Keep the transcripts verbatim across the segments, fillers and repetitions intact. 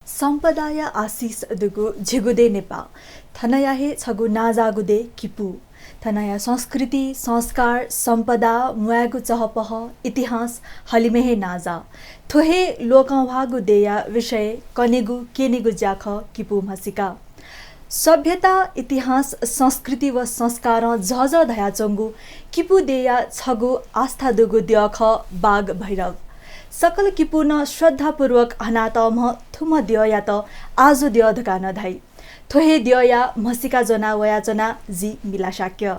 सम्पदाया आशिष दुगु झिगु देय् नेपाः। थनया हे छगू नांजाःगु देय् किपू। थनया संस्कृति, संस्कार, सम्पदा, म्वायेगु चहपह, इतिहास हलिमय् हे नांजाः। थ्व हे लोकंह्वाःगु देय्‌या विषयय् कनेगु, क्यनेगु ज्याखः किपू म्हसीका। सभ्यता, इतिहास, संस्कृति व संस्कारं झःझः धयाच्वंगु किपू देय्‌या छगू आस्था दुगु द्यः खः बाघ भैरव। सकल किपूनं श्रद्धापूर्वक हनातःम्ह थुम्ह द्यःयात आजु द्यः धकाः नं धाइ। थ्व हे द्यःया म्हसीका ज्वना वयाच्वना जि मिला शाक्य।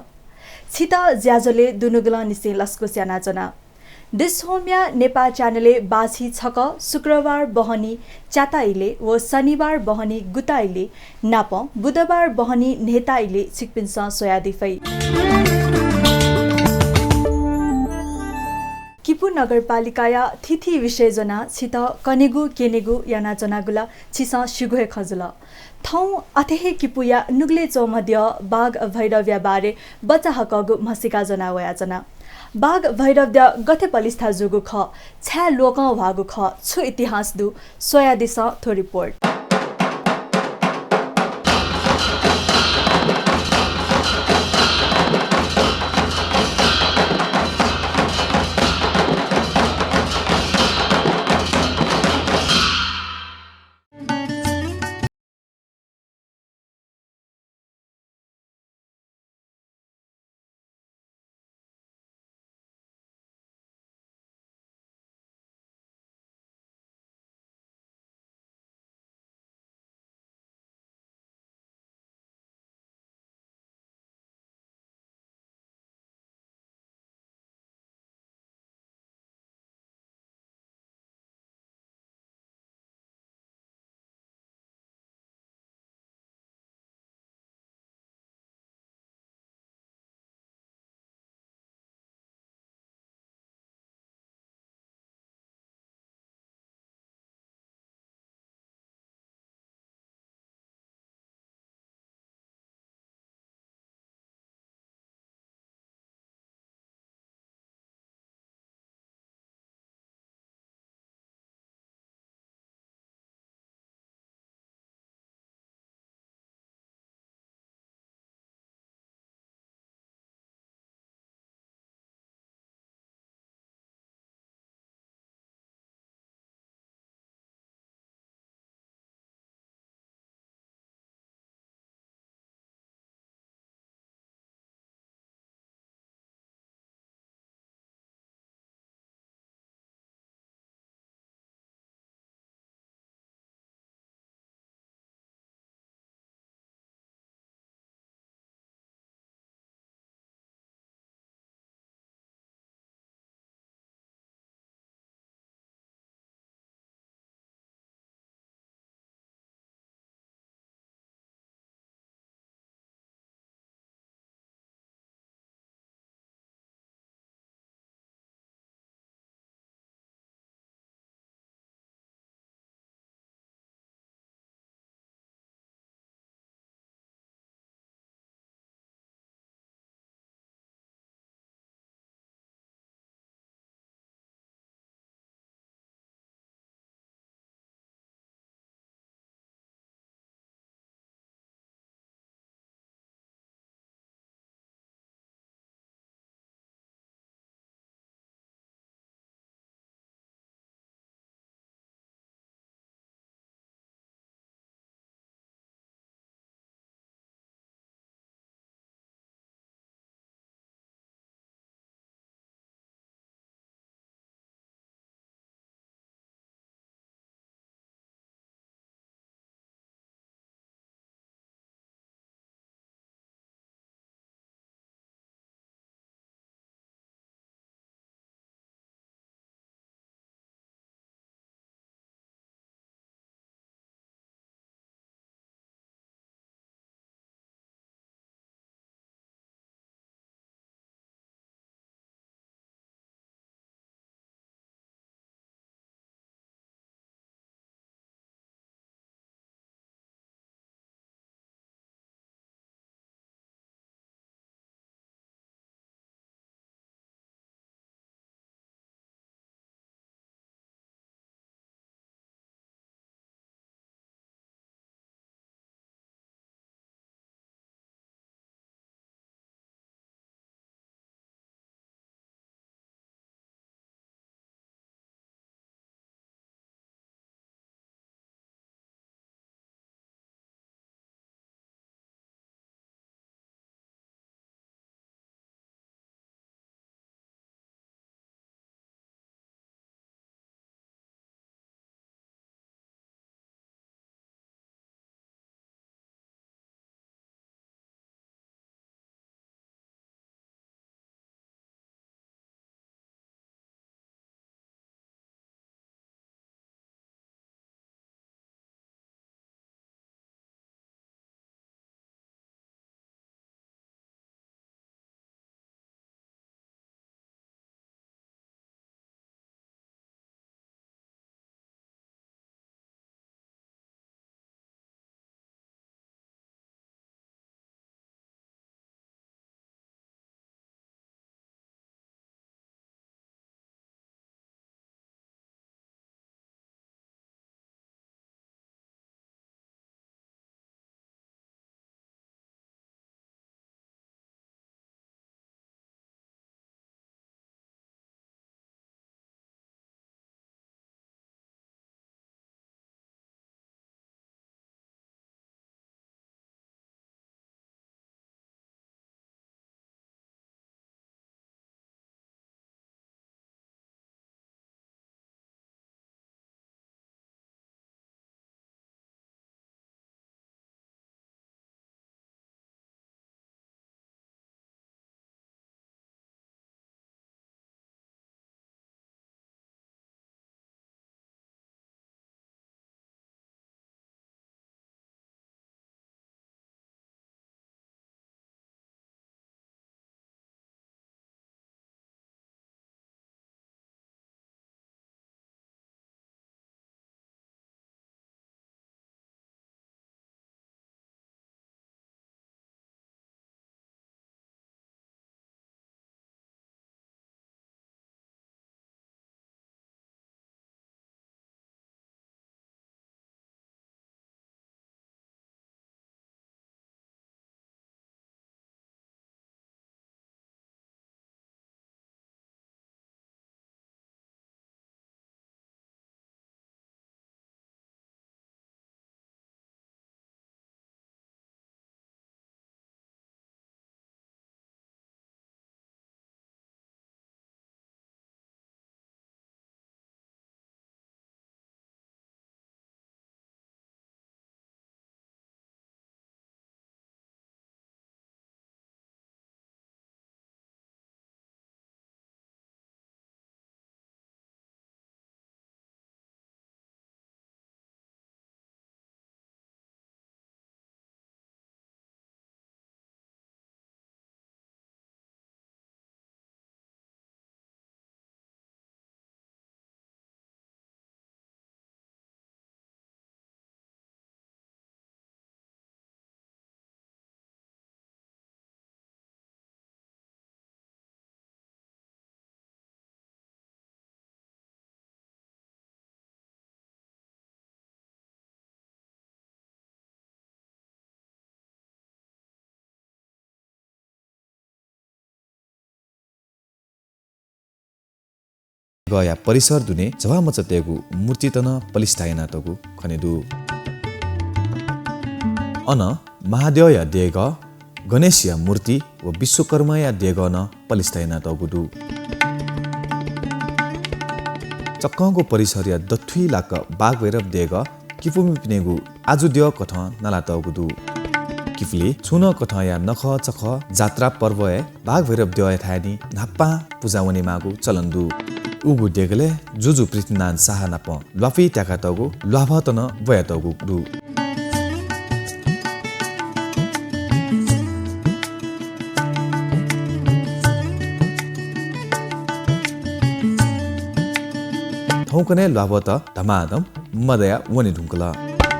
छित ज्याझ्वलय् दुनुगलंनिसें लसकुस यानाच्वना। देशहोमया नेपाः च्यानलय् बाछि छकः शुक्रबार बहनी च्याता इलय् व शनिबार बहनी गुता इलय् नापं बुधबार बहनी न्हय्‌ता इलय् छिकपिन्सं स्वयादी फइ। किपू नगरपालिकाया थीथी विषय ज्वनाः छित कनेगु, क्यनेगु यानाच्वनागु ला छिसं स्यूगु हे खँ जुल। थौं अथे हे किपूया नुगलय् च्वंम्ह द्यः बाघ भैरवया बारे बचाहाकःगु म्हसीका ज्वना वयाच्वना। बाघ भैरव द्यः गथे पलिस्था जूगु खः, छाय् लोकंह्वाःगु खः, छु इतिहास दु, स्वयादिसँ थ्व रिपोर्ट। देगःया परिसर दुने झ्वाःमचातय्गु मूर्तित नं पलिस्था यानातःगु खने दु। अन महाद्यःया देगः, गणेशया मूर्ति व विश्वकर्माया देगः नं पलिस्था यानातःगु दु। चक्कंगु परिसरया दथुइ लाक्क बाघभैरव देगः किपुमिपिनिगु आजु द्यः कथं नालातःगु दु। किपुली छुं नं कथंया नखःचखः जात्रा पर्वय् बाघभैरव द्यःयाथाय् निं न्हापां पुजा वनेमाःगु चलन दु। उगु देगलय् जुजु पृथ्वीनारायण शाह नाप ल्वापुइ त्याकातःगु ल्वाभःत नं ब्वयातःगु दु। थौंकन्हय् ल्वाभःत धमाधम मदया वने धुंकल।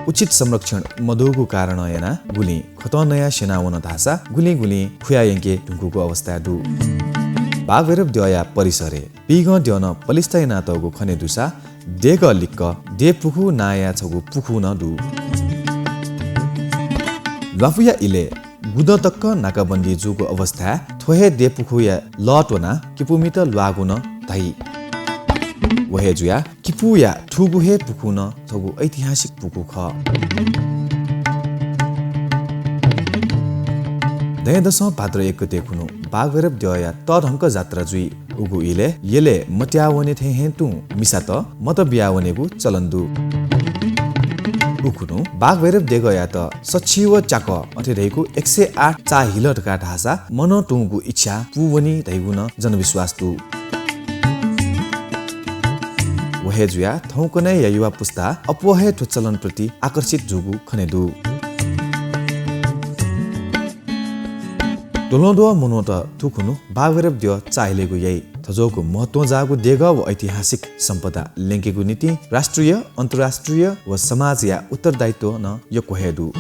उचित संरक्षण मदुगु कारणं यानाः गुलिं खतं नयाः स्यनावन धाःसा गुलिं गुलिं खुयायंके धुंकूगु अवस्था दु। बाघभैरव द्यःया परिसरय् पीगं द्यः नं पलिस्था यानातःगु खने दुसा देगः लिक्क देय् पुखू नांया छगू पुखू नं दु। ल्वापुया इलय् गुदँ तक नाकाबन्दी जूगु अवस्थाय् थ्व हे देय् पुखूया लः त्वनाः किपुमित ल्वाःगु नं धाइ। व हे जुयाः किपूया थुगु हे पुखू नं छगू ऐतिहासिक पुखू खः। दँय्‌दसं भाद्र एक गते खुन्हु बाघभैरव द्यःया तःधंक जात्रा जुइ। उगु इलय् यलय् मत्याः वने थें हे तुं मिसात मत बियाः वनेगु चलन दु। उखुन्हु बाघभैरव देगःयात सछि व च्याकः अथे धइगु एक सय आठ चाःहिल धकाः धाःसा मनं तुंगु इच्छा पूवनी धइगु नं जनविश्वास दु। व हे जुयाः थौंकन्हय्‌या युवा पुस्ता अप्वः हे थ्व चलनप्रति आकर्षित जूगु खने दु। द्वलंद्वः मनूत थुखुन्हु बाघभैरव द्यः चाःहिलेगु याइ। थज्वःगु महत्वं जाःगु देगः व ऐतिहासिक सम्पदा ल्यंकेगु निंतिं राष्ट्रिय, अन्तर्राष्ट्रिय व समाजया उत्तरदायित्व नं यक्व हे दु।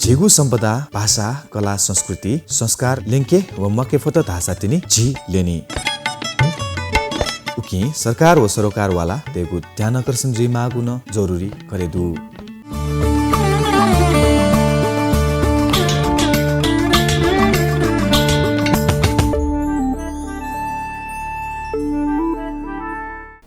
झीगु सम्पदा, भाषा, कला, संस्कृति, संस्कार ल्यंके व म्वाके फत धाःसा तिनि झी ल्यनी। उकिं सरकार व सरोकारवालातय्गु ध्यानाकर्षण जुइमाःगु नं जरुरी खने दु।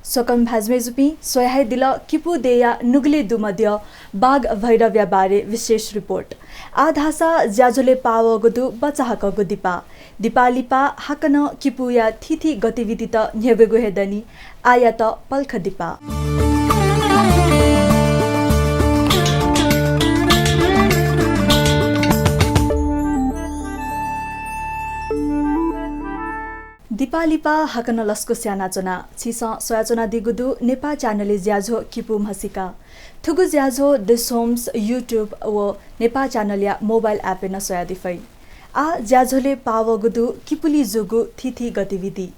स्वकं भाजु मय्जुपिं, स्वयाहयादिल किपू देय्‌या नुगलय् दुम्ह द्यः बाघ भैरवया बारे विशेष रिपोर्ट। आः धाःसा ज्याझ्वलय् पाः वःगु दु बचाहाकःगु दिपा। दिपा लिपा हाकनं किपूया थीथी गतिविधित न्ह्यब्वयेगु हे दनि। आःयात पलख दिपा। दिपा लिपा हाकनं लसकुस यानाच्वना। छिसं स्वयाच्वनादीगु दु नेपाः च्यानलय् ज्याझ्वः किपू म्हसीका। थुगु ज्याझ्वः This Homes, YouTube व नेपाः च्यानलया मोबाइल एपय् नं स्वयादी फइ। आः ज्याझ्वलय् पाः वःगु दु किपुली जूगु थीथी गतिविधि।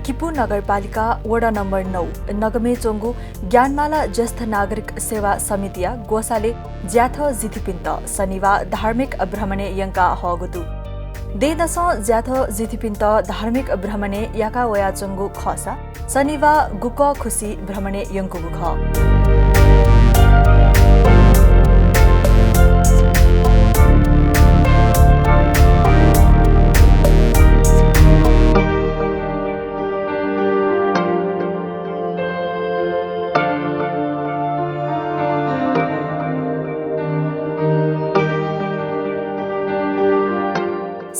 किपू नगरपालिका वडा नम्बर नौ नगमय् च्वंगु ज्ञानमाला ज्येष्ठ नागरिक सेवा समितिया ग्वसालय् ज्याथ जिथिपिन्त शनिबाः धार्मिक भ्रमणय् यंका हःगु दु। दँय्‌दसं ज्याथ जिथिपिन्त धार्मिक भ्रमणय् याका वयाच्वंगु खःसा शनिबाः गुकः खुसि भ्रमणय् यंकूगु खः।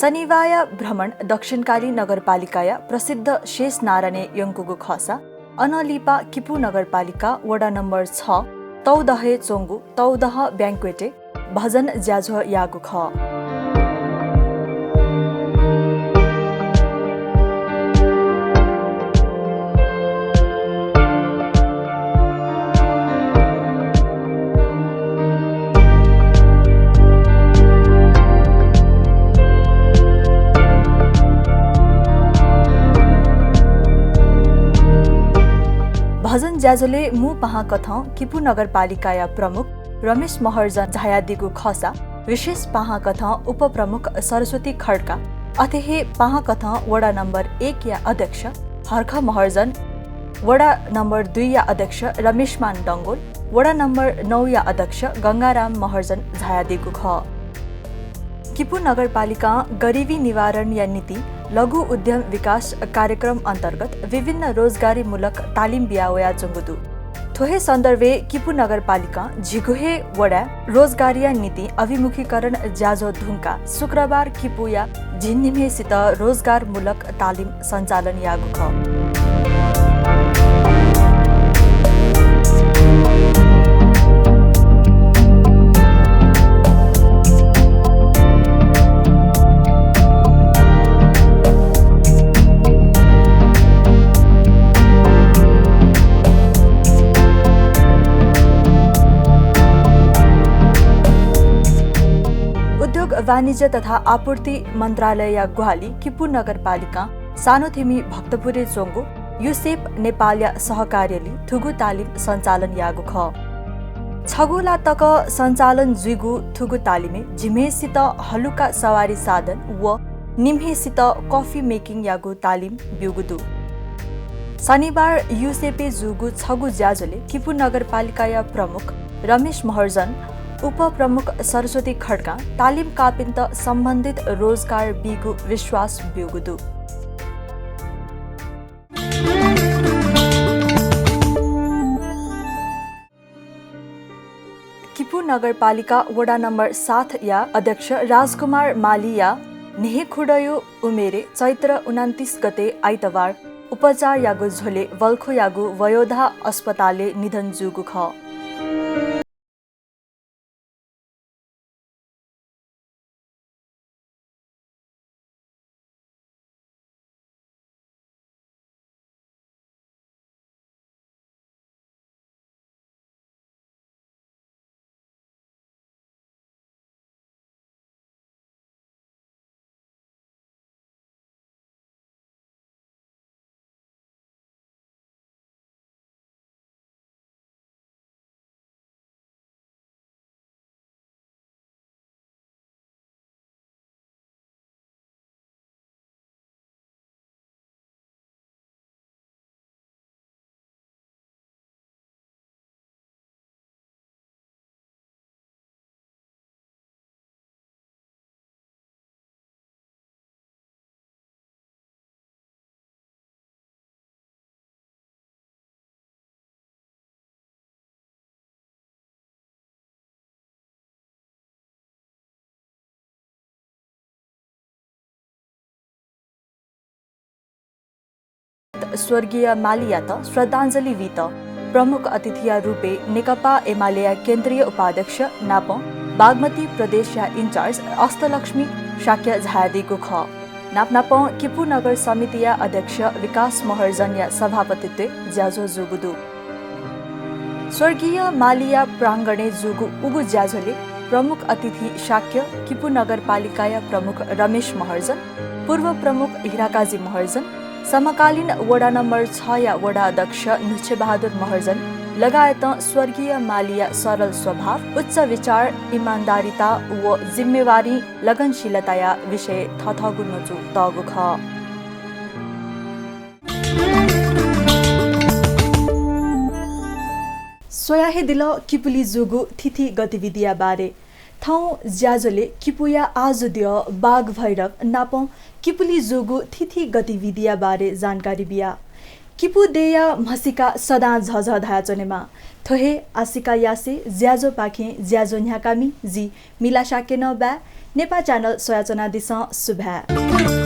शनिबाःया भ्रमण दक्षिणकाली नगरपालिकाया प्रसिद्ध शेषनारायणय् यंकूगु खःसा अनं लिपा किपू नगरपालिका वडा नम्बर छ तौदहय् च्वंगु तौदह banquet-य् भजन ज्याझ्वः याःगु खः। भजन ज्याझ्वलय् मू पाहां कथं किपू नगरपालिकाया प्रमुख रमेश महर्जन झायादीगु खःसा विशेष पाहां कथं उपप्रमुख सरस्वती खड्का, अथे हे पाहां कथं वडा नम्बर एकया अध्यक्ष हर्ख महर्जन, वडा नम्बर दुईया अध्यक्ष रमेशमान डंगोल, वडा नम्बर नौया अध्यक्ष गंगाराम महर्जन झायादीगु खः। किपू नगरपालिकां गरिबी निवारणया निंतिं लघु उद्यम विकास कार्यक्रम अन्तर्गत विभिन्न रोजगारीमूलक तालिम बिया वयाच्वंगु दु। थ्व हे सन्दर्भय् किपू नगरपालिकां झिगू हे वडाय् रोजगारीया निंतिं अभिमुखीकरण ज्याझ्वः धुंकाः शुक्रबार किपूया झिंनिम्हेसित रोजगारमूलक तालिम सञ्चालन याःगु खः। उद्योग, वाणिज्य तथा आपूर्ति मन्त्रालयया ग्वाहालिं किपू नगरपालिकां सानोथेमी भक्तपुरय् च्वंगु युसेफ नेपालया सहकार्यलय् थुगु तालिम सञ्चालन याःगु खः। छगू ला तक सञ्चालन जुइगु थुगु तालिमय् झिम्हेसित हलुका सवारी साधन व निम्हेसित coffee making यागु तालिम ब्यूगु दु। शनिबार युसेफय् जूगु छगू ज्याझ्वलय् किपू नगरपालिकाया प्रमुख रमेश महर्जन, उपप्रमुख सरस्वती खड्कां तालिम काःपिन्त सम्बन्धित रोजगार बीगु विश्वास ब्यूगु दु। किपू नगरपालिका वडा नम्बर सातया अध्यक्ष राजकुमार मालीया न्हय्‌खुदँया उमेरय् चैत्र उनान्तिस गते आइतबार उपचारयागु झ्वलय् बल्खुयागु वयोधा अस्पतालय् निधन जूगु खः। स्वर्गीय मालीयात श्रद्धाञ्जली बीत प्रमुख अतिथिया रूपय् नेकपा एमालेया केन्द्रीय उपाध्यक्ष नापं बागमती प्रदेशया in-charge अष्टलक्ष्मी शाक्य झायादीगु खः। नापनापं किपू नगर समितिया अध्यक्ष विकास महर्जनया सभापतित्वय् ज्याझ्वः जूगु दु। स्वर्गीय मालीया प्राङ्गणय् जूगु उगु ज्याझ्वलय् प्रमुख अतिथि शाक्य, किपू नगरपालिकाया प्रमुख रमेश महर्जन, पूर्व प्रमुख हिराकाजी महर्जन, समकालीन वडा नम्बर छ या वडा अध्यक्ष नुच्छे बहादुर महर्जन लगायत स्वर्गीय मालीया सरल स्वभाव, उच्च विचार, इमान्दारिता व जिम्मेवारी, लगनशीलताया विषय थथःगु न्वचु तःगु खः। स्वया हे दिल किपुली जूगु थीथी गतिविधिया बारे। थौं ज्याझ्वले किपुया आजुद्यः बाघ भैरव नापं किपुली जूगु थीथी गतिविधिया बारे जानकारी बिया। किपु देय्‌या म्हसीका सदां झःझः धायाच्वनेमा। थ्व हे आशिका यासे ज्याझ्वःपाखें ज्याझ्वः न्ह्याकामि जि मिला शाक्य नःबाय्। नेपाः च्यानल स्वयाच्वनादिसँ। सुभाय्।